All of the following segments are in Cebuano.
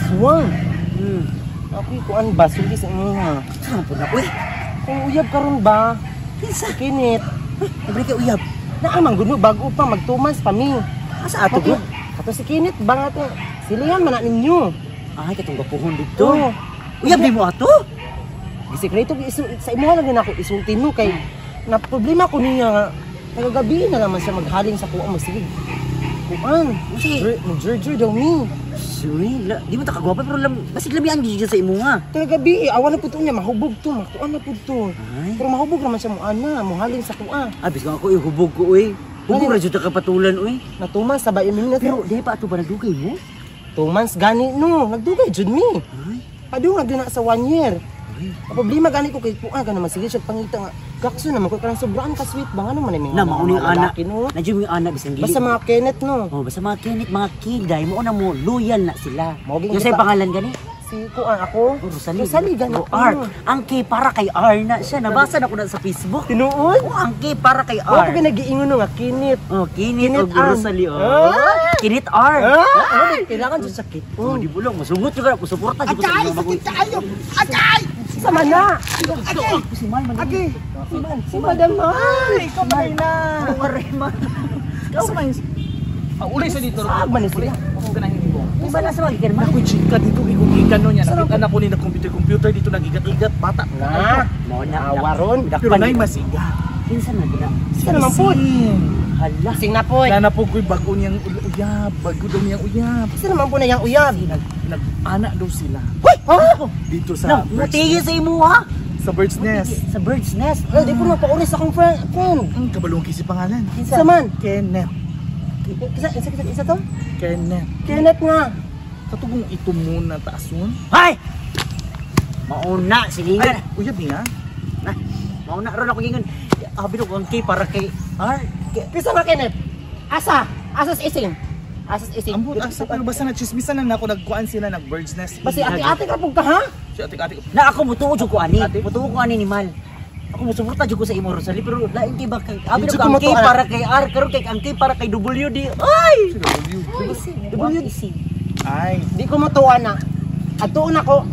Aswang. Ako kuan ba sulti sa inyo ha. Saan po na, uy? Kung uyab karon ba? Kinsa? Kinit. Libre kay uyab. Naa man gud bago pa mag 2 months pa mi. Asa ato Okay. gud? Ato si Kinit ba nga to? Silihan man na ninyo. Ay, katong gapuhon dito. Oo. Uyab di mo ato? Gisikreto sa imuha lang din ako isulti mo kay na problema ko niya nga kagabi na naman siya maghaling sa kuang magsigig. Kuan. Sige. Mag-jurjur daw mi. Suy, di mo ta kagwapa pero lam, basig lamian gyud sa imo nga. Kagabi eh, awan na pud to niya mahubog to, makuan na pud to. Ay. Pero mahubog naman siya mo ana, muhaling sa kuan. Ah, biskan ako ihubog ko uy. Hubog ra jud ta kapatulan uy. Na 2 months sa ba imo na Pero di pa ato ba nagdugay mo? 2 months gani no, nagdugay jud mi. Ay. Padung na sa 1 year. Ay. Ang problema gani ko kay kuan ka naman sige siya pangita nga kakso naman ko kanang sobrang ka sweet ba nga naman Na mao ni ana. lalaki, no? Na jud yung ana bisan gili. Basta mga Kenneth no. Oh, basta mga Kenneth, mga Kilday, mo na mo loyal na sila. Mao Yung sa pangalan gani? Si kuan ako. Oh, Rosalie. Rosalie gani. Oh, R. Ang K para kay R na siya. Nabasa na ko na sa Facebook. Tinuod? Oh, ang K para kay Wa R. ko ginagiingon no nga Kenneth. Oh, Kinit Kinit og R. Rosalie. Oh. Ah! Kinit R. Ah! Kailangan jud sakit. Oh, di bulong masugot jud ka, suporta jud ko sa mga bagoy. Kaayo! Agay! Sama na! Agay! Si Mal man. Agay! Si Madam Mal! Ikaw man na. Aray man. Asa man? Ah, uli sa dito. Saan man ni sila? Ako ganahin nimo. Di ba nasa mga man? Ako'y chika dito, igugikan no niya. Nakita na ko ni nag-computer computer dito nagigat-igat bata. Na! Mo na. Awaron! Pero nay masiga. Kinsa man na? Isa naman po! Hala. Sing na po! Na po ko'y bago niyang uyab, bago daw niyang uyab. Isa naman po na yang uyab! Nag-ana daw sila Hoy! Ha? dito Na, sa bird's, mutiyo sa imo ha. sa bird's nest. Sa bird's nest. Ay, di po mapauris akong friend. Friend. Ang kabalong si pangalan. Isa man. Kenneth. Isa, isa, isa, isa to? Kenneth. Kenneth nga. Katugong ito muna taason. Hay! Mauna silingan. Ay, uyab niya. Na, mauna ron ako gingon. Abi ko ang K para kay R. Kisa nga Kenneth. Asa? Asa sa ising? Asa sa ising? Ambot asa pero basta na chismisan na nako nagkuan sila nag bird's nest. Basta ate-ate ka po ka ha? Si ate-ate. Na ako mutuo jud ko ani. Ate? Mutuo ko ani ni Mal. Ako musuporta jud ko sa imo Rosalie pero lain kay ba kay abi Di ko jud ko ang K mutuo, ana. para kay R karon kay ang K para kay W D. Ay! Si W. W D. Ay, Di ko matuwa na. Atuon ako.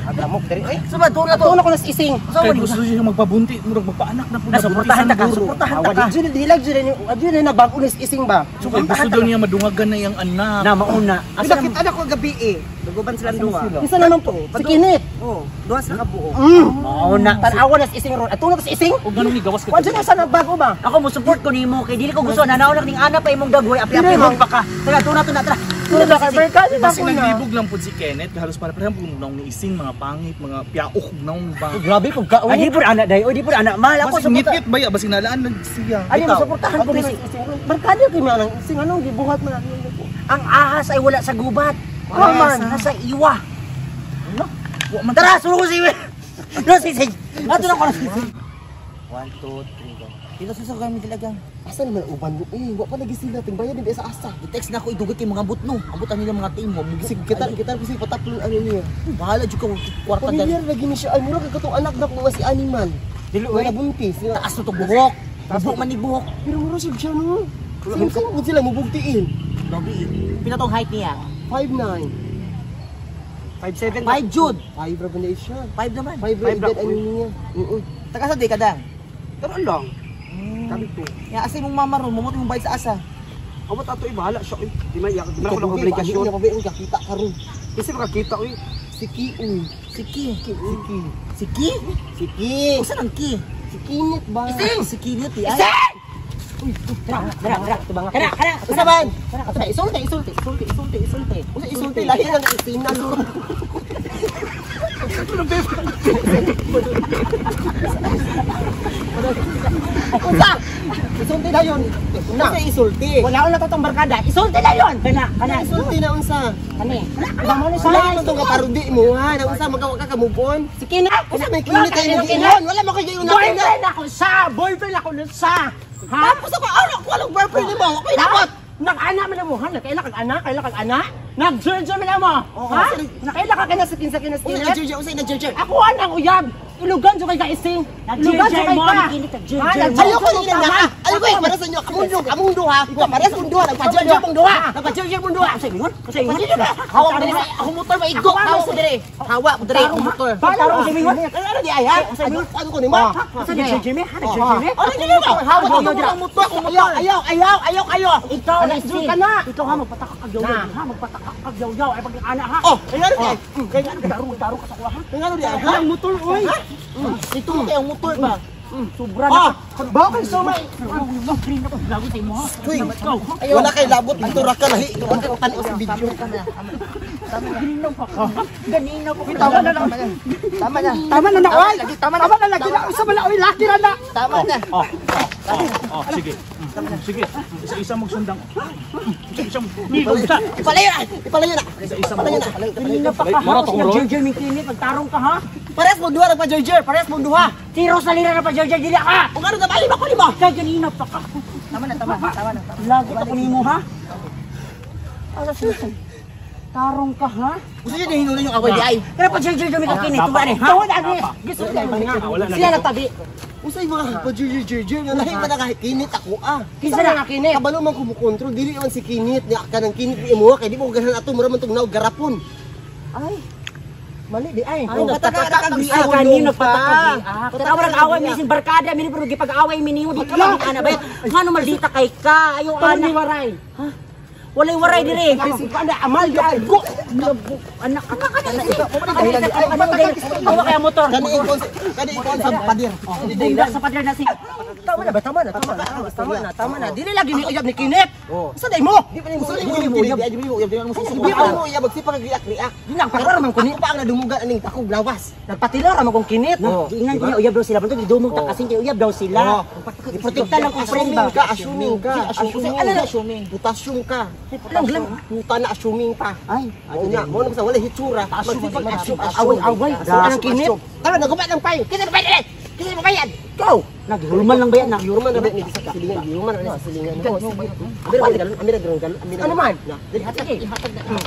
Aglamok diri eh. Suma tuo na to. Atuon ako nas ising. Sa kay gusto siya magpabunti, murag magpaanak na po. Na suportahan ta ka, suportahan ta Awa ka. di jud dilag jud ni adyo na bago nas ising ba. So kay gusto daw niya madungagan na iyang anak. Na mauna. Asa Asa kita na ko gabi eh. Duguban silang duha. Isa naman po. Si Kenneth. Oh, duha sila kabuo. Mauna. Tanawa nas ising ron. Atuon ako sa ising. O ganun ni gawas ka. Wa jud na sana bago ba? Ako mo support ko nimo kay dili ko gusto nanaw lang ning ana pa imong dagway api-api Dili, pa ka. Tara tuo na to na tara. Tulo na kay Berka na Basta ko na. naglibog lang po si Kenneth, halos para parehang po naong ni ising mga pangit, mga piaok naong ba. Grabe pug ka. Ay, di po ana day, oy di po ana mahal ako Basig suporta. ngit-ngit ba ya, basig nalaan lang siya. Ay, mo suportahan ko ni si Barkada kay man ang ising anong gibuhat man ang Ang ahas ay wala sa gubat. Wa man. Nasa iwa. Wa man Tara, sulod ko si No, si si. Ato na ko na. 1 2 3 go. Dito sa kami talaga. Asa naman ang uban mo? Eh, wa pa lagi sila tingbayan din sa asa. I-text na ako idugot kay mga butno. Ambot ang nilang mga team mo. Kasi kita kita kasi pataklon ano niya. Bahala jud ko kwarta dyan. Pamilyar lagi ni siya. Ay, mura kag katong anak na ko nga si Animal. Dili Nga nabuntis. Nga. Taas na to buhok. Buhok man ni buhok. Pero mura siya siya no. Same same pud sila mubugtiin. Grabe eh. Pila tong height niya? 5'9". 5'7. 5 Jude. 5 ra ba na siya? 5 naman. 5 ra edad ano niya. Oo. Taga sa di ka dang. Pero lang. Kami to. Ya asa imong mama ron, mumot imong bayad sa asa. Abot ato ibahala siya oy. Di man di man ako Ikaw, obligasyon. Hindi pa ba kakita karon. Kasi makakita oy. Si Ki uy. Si Ki. Si Ki. Si Ki? Si Ki. Usa nang Ki? Si Kinit ba? Si Kinit eh. Ay. Tara, tara, tara. Tubang ako. Kana, kana. Usa man. Tara, isulti, isulti, isulti, isulti, isulti. Usa isulti lahi lang isinan. Usa! Isulti na yun. Una. Usa isulti. Wala ko na totong barkada. Isulti na yun! Kana, kana. Isulti na unsa. Kani. Ba mo ni Wala siya. man tong kaparudi mo ha. Nang usa magawa ka ka move on. Si Kina. Usa may kinit ay mo giingon. Wala man kay giingon na. Boyfriend ako siya! Boyfriend ako nun siya! Ha? Tapos ako ano ko walang boyfriend nimo. Ako inabot. Nag-ana man mo ha? Nakaila kag ana? Kaila kag ana? Nag-jojo man mo? Oo, Ha? sir. Nakaila ka kina sa kinsa kina Usa na Kenneth? Jerjer, usa na Jerjer. Ako anang uyab! Ilugan jud kay ka ising. Ilugan jud kay ka. Ayoko ni na. Ayoko para sa inyo among duha. Parehas mong duha, nagpa-jerjer mong duha. Nagpa-jerjer mong duha. Sa ingon? Sa ingon. Hawa ko diri akong motor maigo. Hawa ko diri. Hawa ko diri akong motor. Tarong sa ingon. Ano di ay ha? Ano ko nimo? Sa nag-jerjer me? Ha nag-jerjer me? Ano di mo? Hawa ko diri akong motor. Ayaw, ayaw, ayaw, ayaw kayo. Ikaw na Jud ka na. Ikaw ha magpatakak kag yaw. Ha magpatakak kag yaw ay pag ana ha. Oh, ano di ay? Kay ano tarong tarong ka sa kuha ha. Ano di ay? Ha? Ang motor oy. Ito kay ang motor ba? Sobra na. Bawo kay sumay. Green ako lago sa imo ha. Uy, wala kay labot dito ra ka lahi. Wala kay tan-o sa video. Ganina pa ka. Ganina pa ka. Tama na. Tama na. Tama na na oy. Tama na lagi na usa man na oy laki ra na. Tama na. Oh, oh, oh, sige. Sige, isa-isa magsundang. Isa-isa mo. Isa. Ipalayo na. Ipalayo na. Isa-isa mo. Ipalayo na. Ganina pa ka ha. Mara to, Roy. Nag-jerjer mi kini pagtarong ka ha. Parehas mong duha nagpa-jerjer. Parehas mong duha. Tiro sa lira na pa jerjer dili ka. Kung ano na ba ko nimo? Kay ganina pa ka. Tama na, tama, tama na. Lagot ako nimo ha. Asa siya? Tarong ka ha. Gusto niyo hinulin yung away di ay. Kaya pa jerjer mi kini tuba ni ha. Tawad ani. Gusto Wala na. Sila nagtabi. Usay mga pa-jerjer nga lahi pa na kinit ako ah. Kinsa na nga kinit? Kabalo man ko mo-control dili man si kinit niya kanang kinit ni imo kay di mo ganahan ato mura man tug naog garapon. Ay. Mali di ay. Ay, nagpataka Ay, kanino patakag. Tawag ang away mi sin barkada mi pero gipag-away mi nimo di ka man ana bayot. Ngano maldita kay ka? Ayo Tawad ana. ni waray. Walay waray dire. Ay si ana amal di ay. Go. Anak anak anak. Awa kaya motor. Kani ikon sa pader. Bunda sa pader na si. Tama na ba? Tama na, tama na. Tama na, tama na. Dili lagi ni uyab ni kinit. Sa day mo. Di pa nimo uyab, di mo uyab, di mo susubok. Di pa mo uyab, magsipa kag react-react. Di nagpara man ko ni. Ako pa ang nadumugan aning akong lawas. Nagpatila ra man kong kinit. Giingnan ko niya uyab daw sila. Pero gidumog ta kasing kay uyab daw sila. Protekta lang kung friend ba. Assuming ka, assuming ka, assuming. Ano na? Assuming. Potassium ka. Lang lang. Puta na assuming pa. Ay, Mao na, mao na basta wala hitsura. Magsipag assume, Away-away. Ang kinit. Tara, nagubat ng payo. Kinsa ba bayad? Kinsa ba bayad? Go. Naghulman lang ba yan? Gihuman na ba ni sa silingan, gihuman na sa silingan. Amira galon, amira galon, galon, amira. Ano man? Na, dali hatag. Sige.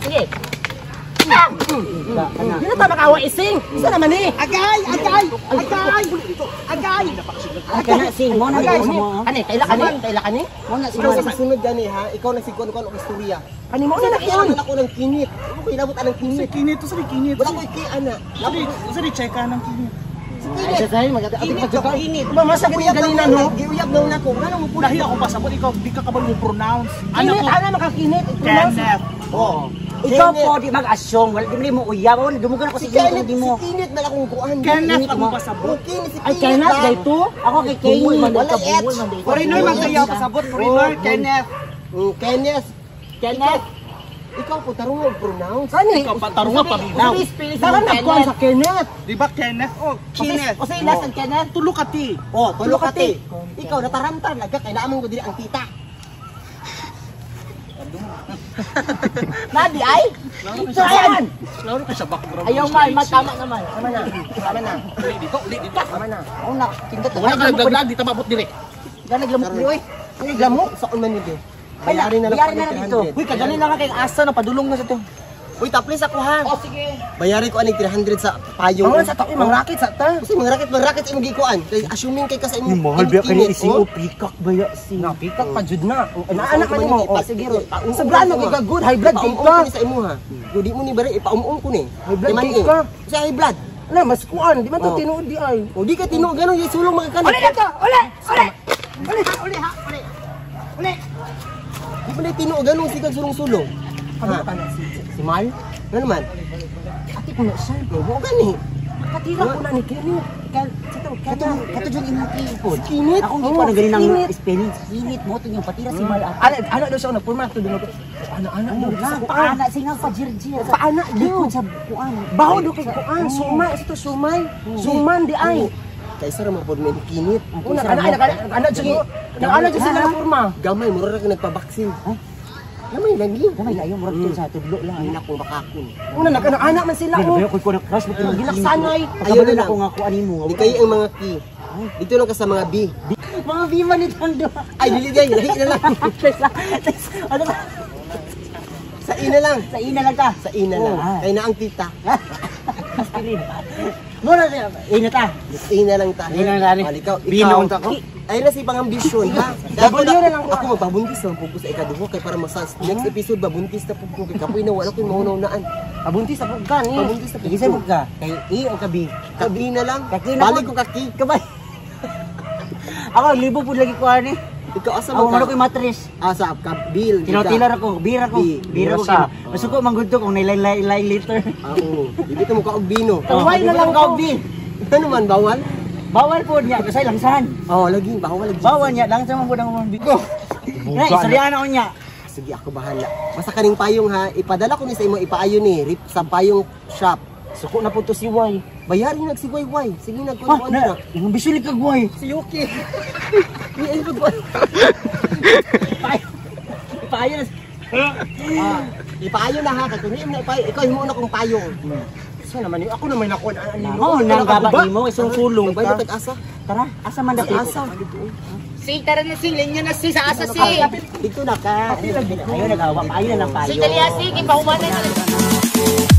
Sige. Di na ta makawa ising. Isa naman ni. Agay, agay, agay. Agay. Kana sing mo na Agay. sa mo. Ani, kaila kani, kaila kani. Mo na si Ikaw sa susunod gani ha, ikaw na siguro ko istorya. Ani mo na Ikaw nakiyon. na ako ng kinit. Ako kinabot anang Sa kinit. kinit, sa kinit. Wala ko iki ana. Sa di check ng kinit. Ay, Kinit, kinit. Mama sa ganina ganina no. Giuyab na una ko. Ngano mo pula? Lahi ako pasabot ikaw di ka kabalo mo pronounce. Ano Kinit ko? ana makakinit. Kenneth. Oh. Ikaw po di mag-assume, wala di mo uyab, wala dumugan ako Si sa Kenneth, di mo. si Kenneth na akong kuan. Kenneth ang pasabot. Okay, si Ay Kenneth. Kenneth ba? dayto. Ako kay Kenny, Wala H. Foreigner man kayo pasabot, foreigner Kenneth. Kenneth. Kenneth. Ikaw po tarong mo pronounce. Kani. Ikaw pa tarong nga paminaw. Saan nagkuan sa Kenneth? Di ba Kenneth? Oh, Kenneth. O sa ilas ang Kenneth. Tulo ka ti. Oh, tulo ka ti. Ikaw nataramtar laga kay naamon ko diri ang tita. Nadi ay. Ayan. Laro ka sa background. Ayaw man, matama naman. Tama na. Tama na. Uli dito, uli dito. Tama na. Ako na, kindat. Wala ka nagdagdag, di ta maabot dire. Ganaglamok ni oy. Ay, glamok sa man yun. Bayari na lang Bayari na lang dito. 300. Uy, kagali lang kay asa na padulong na sa to. Uy, taplis ako ha. Oh, sige. Bayari ko aning 300 sa payong. Mangon sa taoy, mangraket sa ta. Kasi mga racket, mga racket sa imong gikuan. Kay assuming kay ka sa imong Mahal biya kani kinit, ising oh. o pikak baya si. Na pikak pa jud na. Ana man mo. Oh, sige ro. Sa brano kay ka good high blood kay Ipaum-um ka. ko ni sa imo ha. Yo di mo ni bare ipaum-um ko ni. High blood Di man kay eh. ka. Sa high blood. Ala mas kuan, di man to Oh. tinuod di ay. O di ka tinuod ganon yung sulong mga kanon. Uli na to, uli, uli. Uli ha, uli ha, uli. Uli. Di pa na tinuod ganon sigag sulong-sulong. Ano ka na si si Mal? Ano naman? Ate ko na siya. Mo gani. Katira ko na ni Kenneth. Kal, sito, Kato kato jud imong kipod. Kinit. Ako hindi pa na ganin ang Kinit. spelling. Kinit mo to yung patira si Mal. Ana ana daw siya nagpurma to dun. Ana ana Ano daw na, sa kuan. paana singaw pa jirjir. Paana Likod daw. sa kuan. Baho do kay kuan, sumay ito sumay. Suman di ay. Kaysa ra mapod may kinit. Una ana ana ana jud ana jud sila nagpurma. Gamay mura ra ka nagpabaksin. Gamay lagi. Gamay ayo murag tun sa tudlo lang. Ay nako bakakon. Una nag ana man sila Ano oh. ba ko ko na crush mo kung Ginaksanay. Ayaw na na lang. ko nga kuan nimo. Di kayo ang mga K. Dito lang ka sa mga B. Mga bima ni Tando. Ay dili day, lahi na lang. Ano ba? Sa ina lang. Sa ina lang ka. Sa ina lang. Oh. Kay na ang tita. Pastilin. Mo na siya. Ina ta. Ina lang ta. Ina lang ni. Ikaw, Bina ikaw. unta ko. Ayun na si pangambisyon ha. W na lang ko. Ako magbabuntis lang po ko sa ikaduha kay para masa next episode babuntis na po ko kay kapoy na wala ko mahunaw-naan. Pabuntis sa pugka ni. Pabuntis sa pugka. Isa mo ka. Kay I o ka B. Kabi na lang. Kaki na Balik po. ko kaki. Kabay. Ako libo pud lagi ko ani. Ikaw asa Ako man man ka? ko matres. Asa ka Bill. Tinaw-tilar ako, bira ko. B. Bira ko. Bira sa. Masuko man gud to kung nilay-lay liter. Ah, oo. Dili ka mo ka og bino. Kaway na lang ka B. Ano man bawal? Bawal po niya kasi langsahan. Oh, lagi bawal lagi. Bawal niya lang sa mga budang mga bigo. Nga istoryahan ako niya. Sige, ako bahala. Basta kaning payong ha, ipadala ko ni sa imo ipaayon ni rip sa payong shop. Suko na po to si Y. Bayarin nagsigwayway. Sige Ah, nagkuan na, na. yung bisulig ka guay. Si Yuki. Ni ay pag Ipaayon na. Ah, ipaayon na ha kay kung na ipaayon, ikaw himo na kong payong. Sa naman ni ako na may nakuan ani. Oh, nang gaba nimo isang sulong Magbayad ka. tag asa. Tara, asa man dapit? Asa. Si, tara na si, linya na si, sa asa si. Dito na ka. Ayun nagawa, paayon na ng Si, payo. dali si, gipahumanan na.